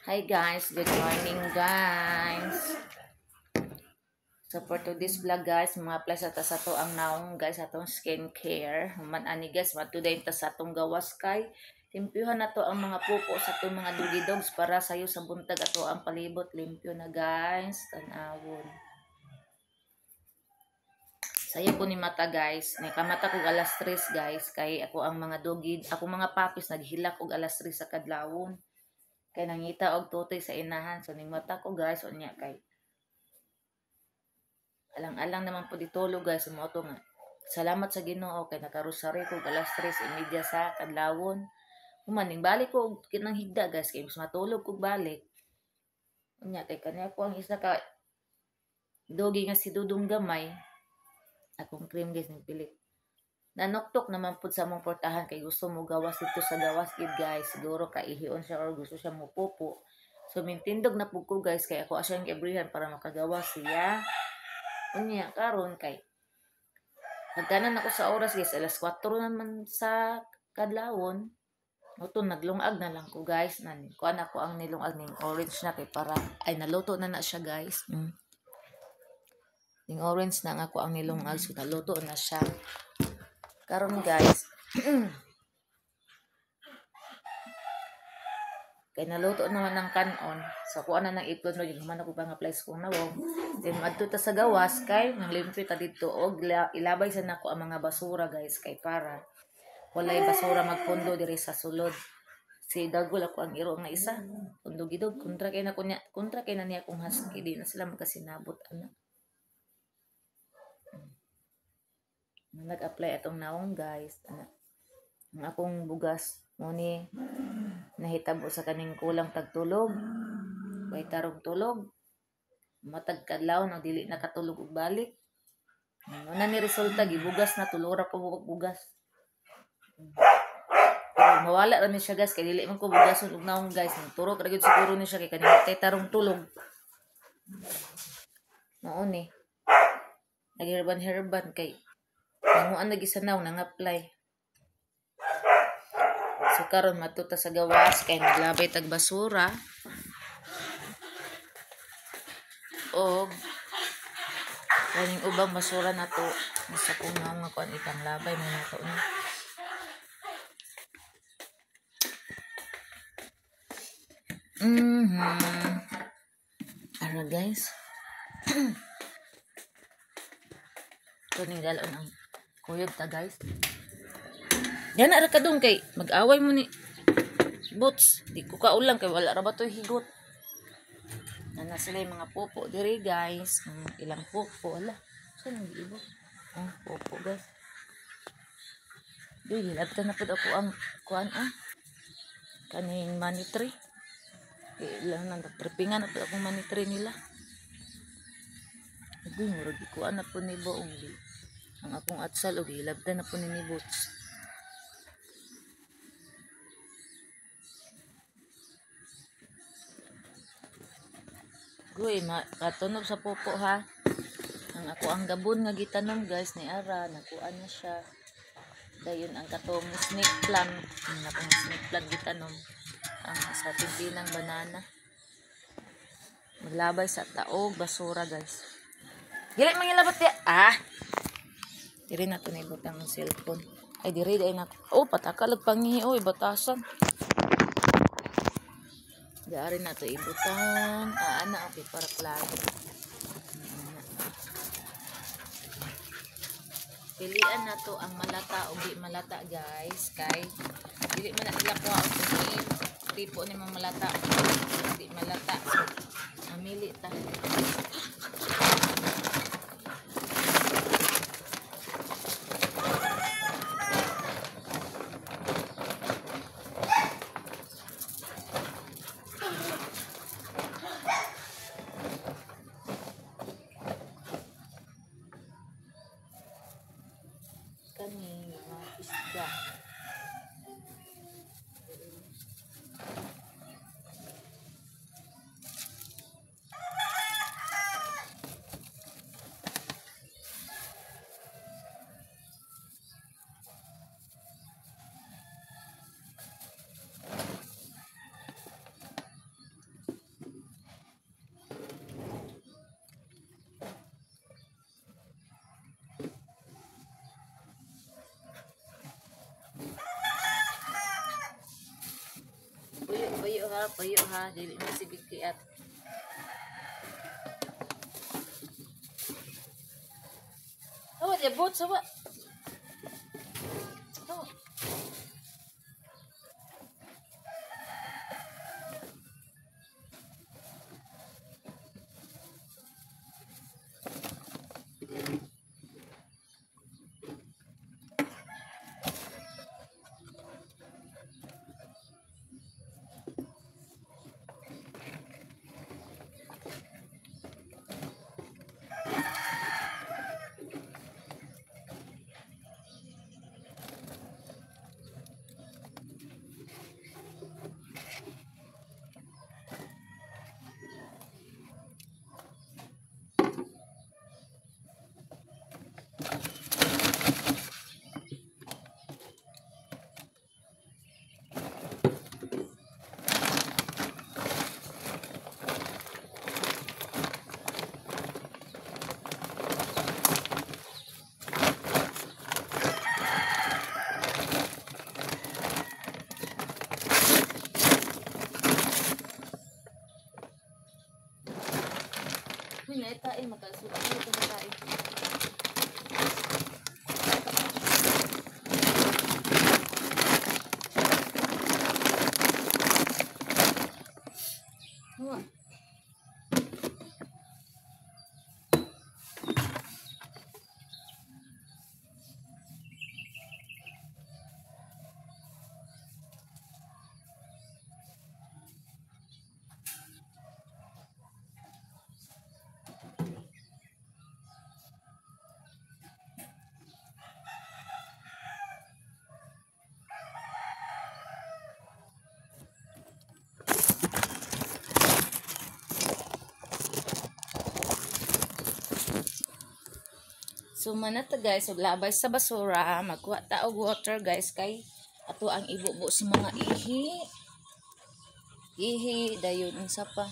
Hi guys, good morning guys. So for today's vlog guys, mga apply sa ta sa to ang naong guys atong skincare. Human ani guys, matuday ta sa atong gawas kay limpyuhan na to ang mga pupo sa atong mga doggy dogs para sayo sa buntag ato ang palibot limpyo na guys, tan-awon. Sayo ko ni mata guys, nakamata kog alas 3 guys kay ako ang mga doggy, ako mga papis naghilak og alas 3 sa kadlawon. Kay nangita og tutoy sa inahan, so ning mata ko guys unya kay alang-alang naman po ditulog guys, mo to nga. Salamat sa Ginoo kay nakarosary ko alas 3:30 sa kadlawon. Human ning balik ko og kinang higda guys kay mas matulog kog balik. Unya kay kaniya ko ang isa ka doggy nga si Dudong gamay. Akong cream guys ning pilit. Nanoktok naman pud sa among portahan kay gusto mo gawas dito sa gawas gid guys. Siguro kaihion siya or gusto siya mo pupo. So mintindog na pud ko guys kay ako siyang giabrihan para makagawas siya. Unya karon kay nagkanan ako sa oras guys, alas 4 naman sa kadlawon. Uto naglungag na lang ko guys. Nan kuan ako ang nilungag ning orange na kay para ay naluto na na siya guys. Ning orange na nga ako ang nilungag, so naluto na siya. Karon guys, kay naluto naman ng kanon, so kuha na ng itlog no, human ako pa nga place kong nawong. Then madto ta sa gawas kay nang limpyo ta didto og ilabay sa nako ang mga basura guys kay para walay basura magpundo diri sa sulod. Si dagol ako ang iro nga isa. Pundo gidog kontra kay na kunya, kontra kay na niya akong husky, di na sila magkasinabot ana. Nag-apply atong naong guys. Ana. Ang akong bugas mo ni nahitabo sa kaning kulang tagtulog. Way tarong tulog. Matag kadlaw nang dili nakatulog og balik. Una ni resulta gibugas na tulora ko bugas. Pero mawala ra ni siya guys kay dili man ko bugason og naong guys. Turok ra gyud siguro ni siya kay kaning tay tarong tulog. Mao ni. Nagherban-herban kay nanguan lagi sa naong nang-apply. So karon matuta sa gawas kay naglabay tag basura. Og kaning ubang basura nato sa kung naong nga kuan itang labay man nato ni. Ara guys. Kuning dalon ang kuyog ta guys. Yan ara ka dong kay mag-away mo ni Boots. Di ko kaulang kay wala ra ba toy higot. Nana sila yung mga popo diri guys. Ilang popo ala. Saan ang giibo? Ang popo guys. Di hilabtan na pud ako ang kuan ah. Kaning money tree. Ilang nang tripingan na pud akong money tree nila. Uy, murag ikuan na pud ni Boong di. Ang akong atsal og hilabtan na pud ni Boots. Guy, katunog sa popo ha. Ang ako ang gabon nga gitanom guys ni ara, nakuan na siya. Dayon ang katong snake plant, ang akong snake plant gitanom ang sa timpinang banana. Maglabay sa taog basura guys. Dili mangilabot di ah. Diri na to nibutang ang cellphone. Ay diri dai na. Oh, patakalag pangihi oy batasan. Dari na to ibutang. Ah, ana okay para klaro. Pilian na to ang malata o di malata guys kay dili man na ila kuha og tipo ni mga malata. Di malata. So, amili ta. Kani mga isda. Ha, payo ha, dili na sige kiat. Awa, di abot, sawa. Awa. Uy, naitae, makasulak na ito na tae. Huwa. So manata guys, og labay sa basura, magkuha ta og water guys kay ato ang ibubo sa mga ihi. Ihi dayon unsa pa.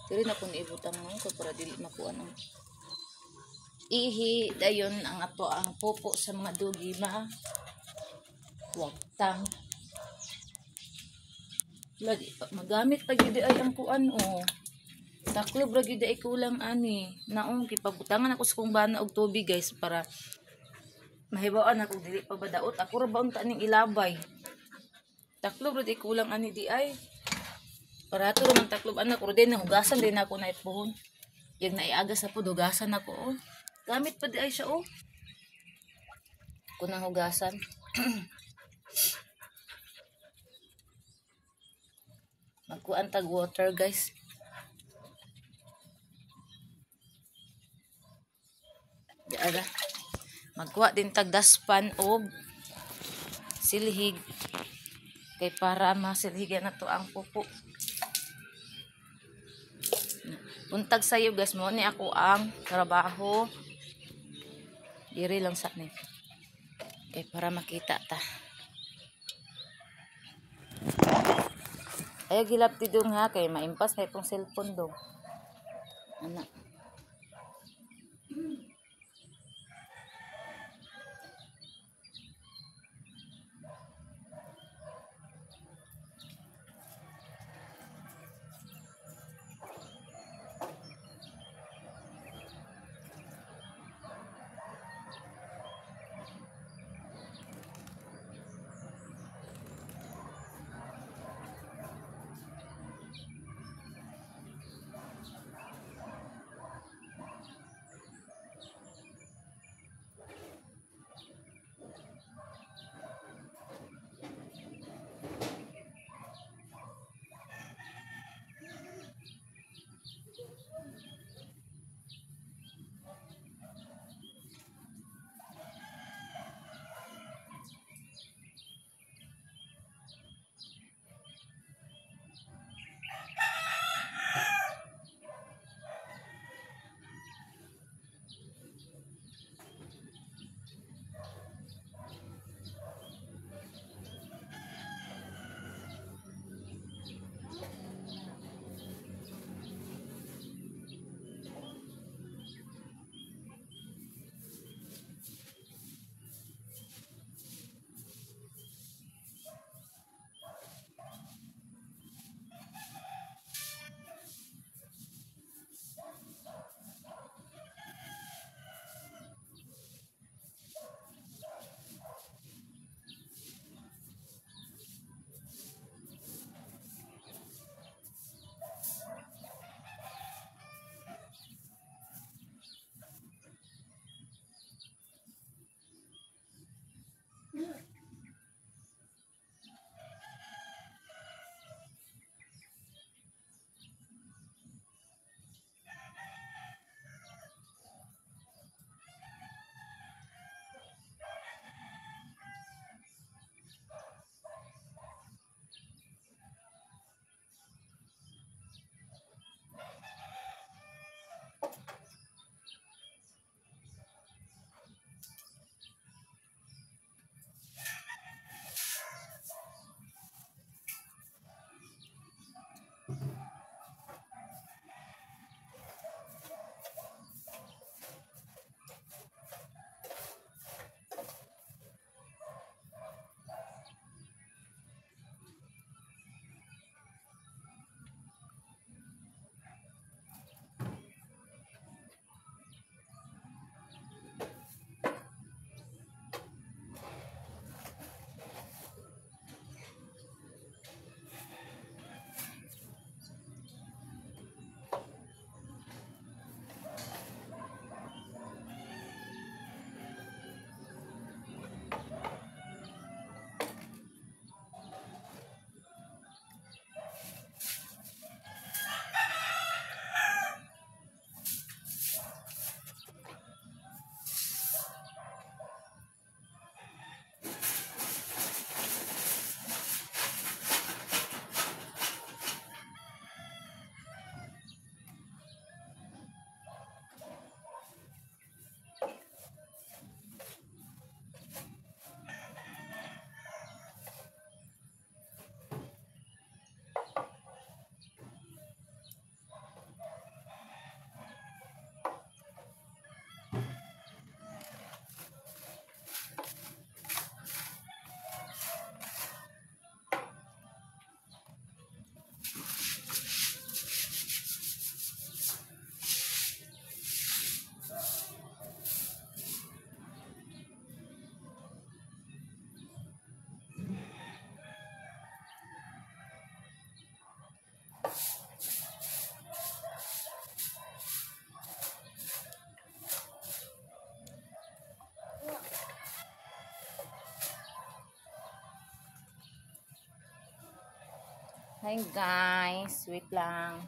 Diri na kun ibutang man ko para dili makuha ng ihi dayon ang ato ang pupo sa mga dugi ma. Wagtang. Lagi pa magamit pa gyud ay ang kuan oh. Taklob ra gyud ay kulang ani. Naong gipabutangan ako sa kong bana og tubig guys para mahibaw-an ako dili pa ba daot. Ako ra ba unta ning ilabay. Taklob ra di kulang ani di ay. Para ato ra man taklob anak ro din hugasan din ako na ipuhon. Yag naiagas sa pud hugasan ako oh. Gamit pa di ay siya oh. Kunang hugasan. Magkuan tag water guys. Diara. Magkuha din tag daspan og silhig kay para masilhigan na to ang pupo. Buntag sayo guys, mo ni ako ang trabaho. Diri lang sa ni. Kay para makita ta. Ayaw gilap ti dong ha kay maimpas na itong cellphone dong. Ana. Hi guys, wait lang.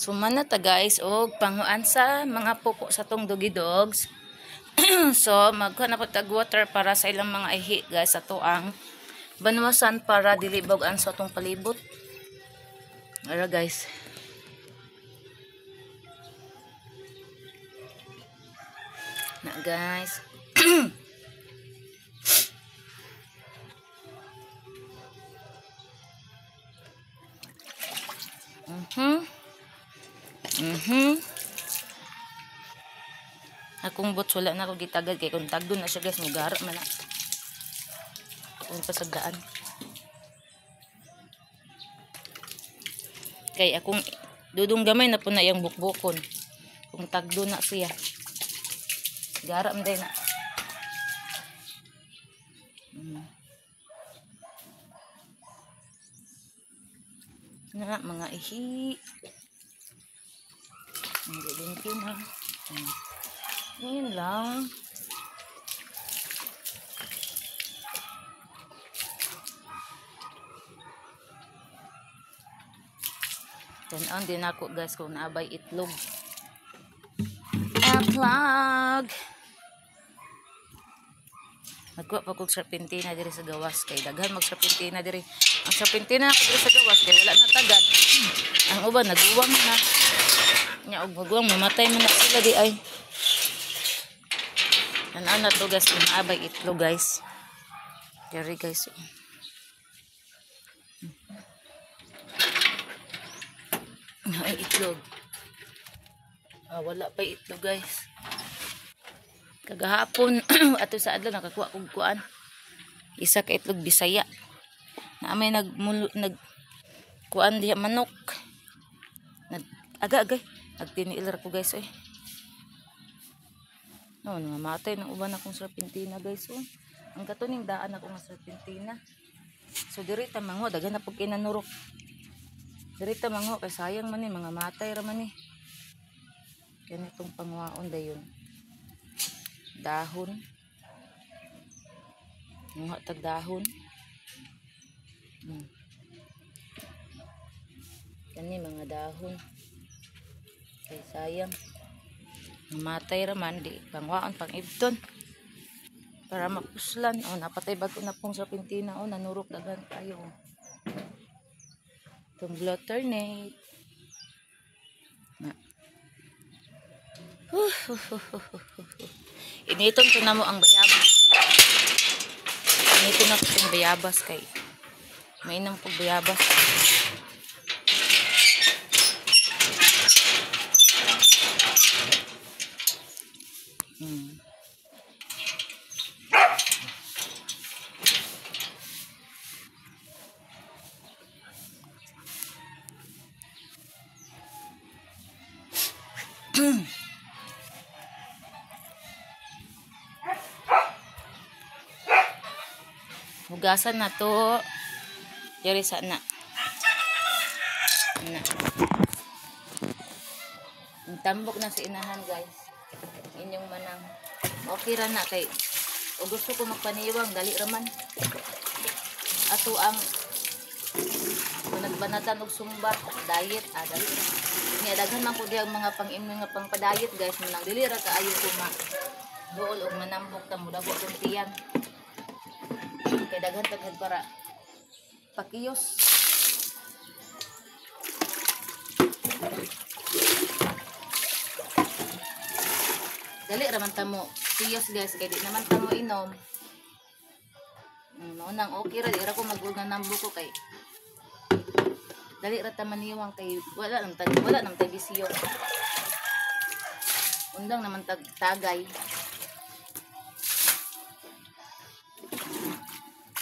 Sumana ta guys og panguan sa mga pupo sa tong doggy dogs. So magkuha na po tag water para sa ilang mga ihi guys sa tuang banwasan para dili bag-an sa atong palibot. Ara guys. Na guys. Akong boots wala na ako gitagad kay kung tagdon na siya guys, mugara man na. Akong pasagdaan. Kay akong dudong gamay na po na iyang bukbukon. Kung tagdon na siya. Gara man day na. Na mga ihi. Hindi din ha. Ngayon lang. Tan-on din ako guys kung naabay itlog. Itlog! Nagkuha pa kog serpentina diri sa gawas kay daghan mag serpentina diri. Ang serpentina ako diri sa gawas kay wala na tagad. Ang uban naguwang na. Nya og maguwang mamatay man na sila di ay. Tan-on na to guys kung naabay itlog guys. Diri guys. Ay, itlog. Ah, wala pa itlog guys. Kagahapon ato sa adlaw nakakuha kog kuan. Isa ka itlog Bisaya. Na may nag kuan diha manok. Nag aga agay nagtiniil ra ko guys oy. No, namatay ng uban akong serpentina guys oh. Ang katuning daan ako nga serpentina. So diri ta mango daghan na pud kinanurok. Diri ta mango kay sayang man ni mga matay ra man ni. Kanitong pangwaon dayon. Dahon. Muha tag dahon. Kani mga dahon. Kay sayang. Namatay ra man di pangwaon pang ibton. Para mapuslan. Oh, napatay bago na pong serpentina. Oh, nanurok daghan kayo. Itong gluternate. Na. Initon to na mo ang bayabas. Initon na itong bayabas kay mainam pag bayabas. Hugasan na to. Diri sa na. Na. Ang tambok na sa inahan guys. Inyong manang. Okay ra na kay o gusto ko magpaniwang dali ra man. Ato ang nagbanatan og sumba diet dali. Niya daghan man ko diyang mga pang-imnon nga pangpadayet guys, manang dili ra kaayo ko ma duol og manambok ta mo dako akong tiyan. Kay daghan para pakiyos. Dali ra man ta mo kiyos guys kay di naman ta mo inom. Mao nang okay ra di ra ko mag-ul na nambok ko kay dali ra ta maniwang kay wala nang tay bisyo. Undang naman tag tagay.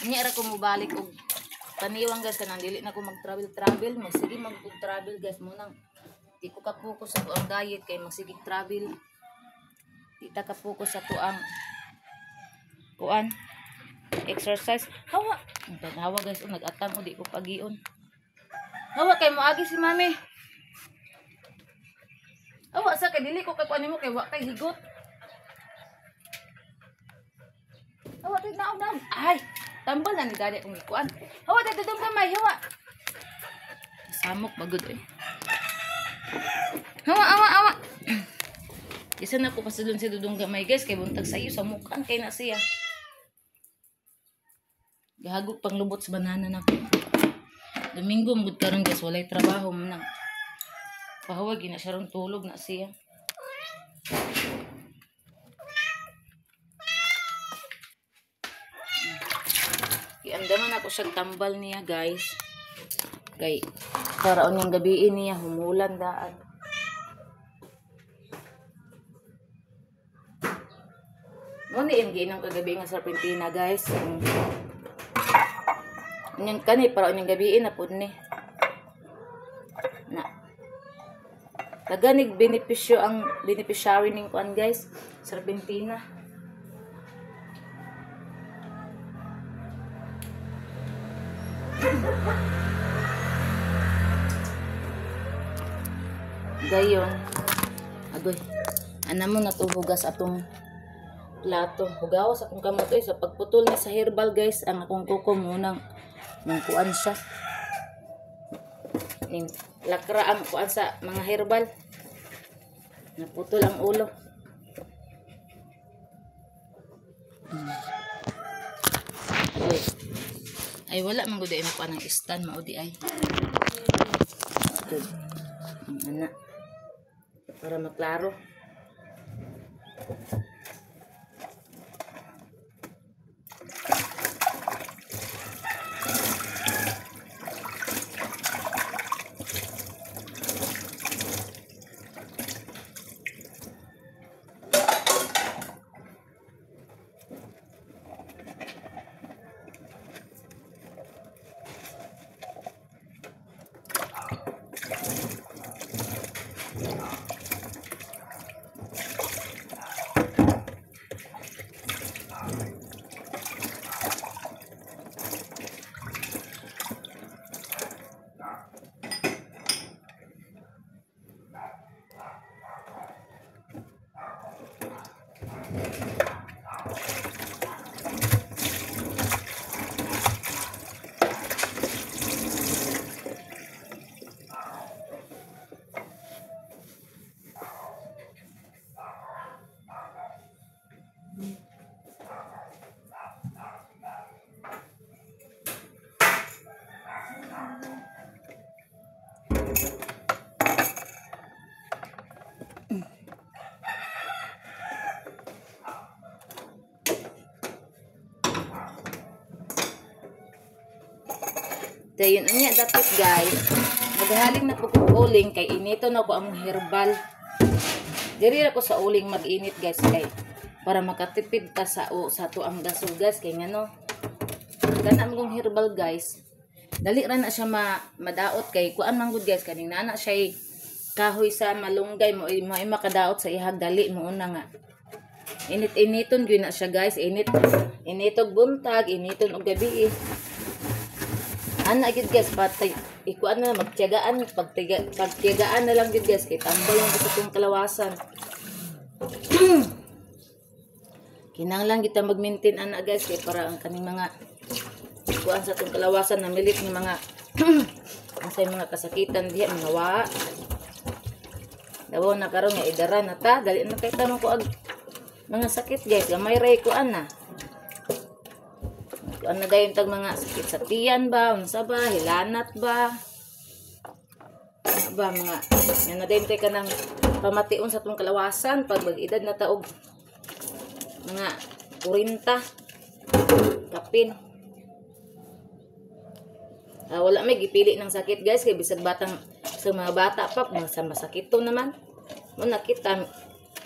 Unya ra ko mobalik og paniwang guys kanang dili na ko mag-travel magsige mag-travel guys mo nang di ko ka-focus sa ang diet kay magsige travel. Di ta ka-focus sa ang kuan exercise. Hawa, ang tanawa guys, oh, nag-atang o di ko pagion. Hawa kay moagi si mami. Hawa sa kay dili ko kakuan nimo kay wa kay higot. Hawa tig naon naon. Ay, tambal na ni dali akong ikuan. Hawa dito gamay, hawa. Samok bagod oy. Hawa hawa hawa. Isa na ko pasulon si Dudong gamay guys kay buntag sa iyo samukan kay na siya. Gahagok panglubot sa banana nako. Domingo mugud karon guys, walay trabaho man nang pahuwag gina siya ron tulog na siya. Giandaman ako siyang tambal niya guys. Kay para unyang gabiin niya humulan daan. Mo ni ang giinom kagabi nga serpentina guys. Unyang kani para unyang gabiin na pud ni. Na. Taganig benepisyo ang beneficiary ning kuan guys, serpentina. Gayon. Agoy. Ana mo natuhugas atong plato. Hugawas akong kamot oy sa pagputol ni sa herbal guys, ang akong kuko munang nang kuan siya. Ning lakra ang kuan sa mga herbal. Naputol ang ulo. Agoy. Ay wala man gud ay makuha ng stand mao di ay. Good. Ana. Para maklaro. Dayon unya dapit guys, maghaling na po kog uling kay inito na ko among herbal. Diri ra ko sa uling mag-init guys kay para makatipid ta sa to ang gasol guys kay ngano. Kana among herbal guys, dali ra na siya madaot kay kuan man gud guys kaning nana siya kahoy sa malunggay mo ay makadaot sa ihag dali mo una nga. Init-initon gyud na siya guys, init initog buntag, initon og gabi. Ana gid guys, patay ikuan na magtiyagaan, pagtiyagaan na lang gid guys kay tambal ang sa tong kalawasan. Kinahanglan kita mag-maintain ana guys kay para ang kaning mga kuan sa tong kalawasan na milit ng mga unsay mga kasakitan diha mga wa. Dawo na karon nga idara na ta, dali na kay tanong ko ag mga sakit guys, gamay ray kuan na. Ano dayon tag mga sakit sa tiyan ba, unsa ba, hilanat ba? Ano ba mga nga dayon tay kanang pamation sa tong kalawasan pag mag-edad na ta og mga 40 kapin. Wala may gipili ng sakit guys kay bisag batang sa mga bata pa mga sa masakit to naman. Mo nakita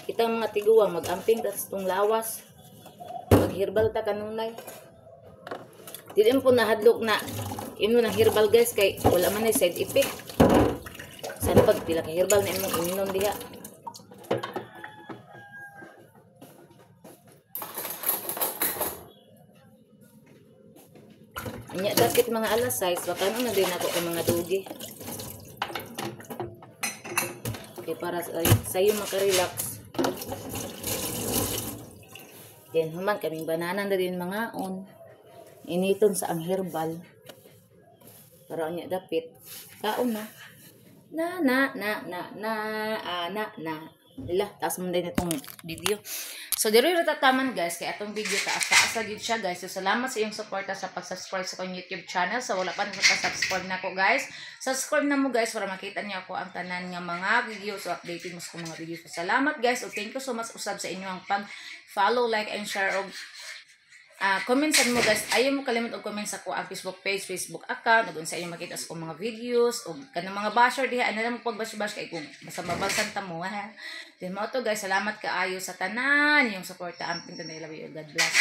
kitang mga tiguang magamping ta sa tong lawas. Magherbal ta kanunay. Dili po nahadlok na imo ng herbal guys kay wala man ay side effect. Sana pag pila ka herbal na imong iminom diha. Anya dapit mga alas 6 baka na din ako ang mga dugi. Kay para sayo makarelax. Then human kaming banana na din mga on. Initon sa ang herbal para unya dapit kaon na na na na na na ah, na na ila taas man din itong video. So diri ra tataman guys kay atong video taas-taas ra gyud siya guys. So salamat sa iyong suporta sa pag-subscribe sa akong YouTube channel. So wala pa naka-subscribe nako guys, subscribe na mo guys para makita niyo ako ang tanan nga mga videos o updated mo sa akong mga videos. So, salamat guys o thank you so much usab sa inyong pag-follow, like and share og comment sa mo guys. Ayaw mo kalimot og comment sa ko ang Facebook page, Facebook account, ug unsa inyong makita sa akong mga videos og kanang mga basher diha ano lang mo pag-bash-bash kay kung basta mabalsan ta mo ha. Then mao to guys, salamat kaayo sa tanan yung suporta. Amping tanay, love you. God bless.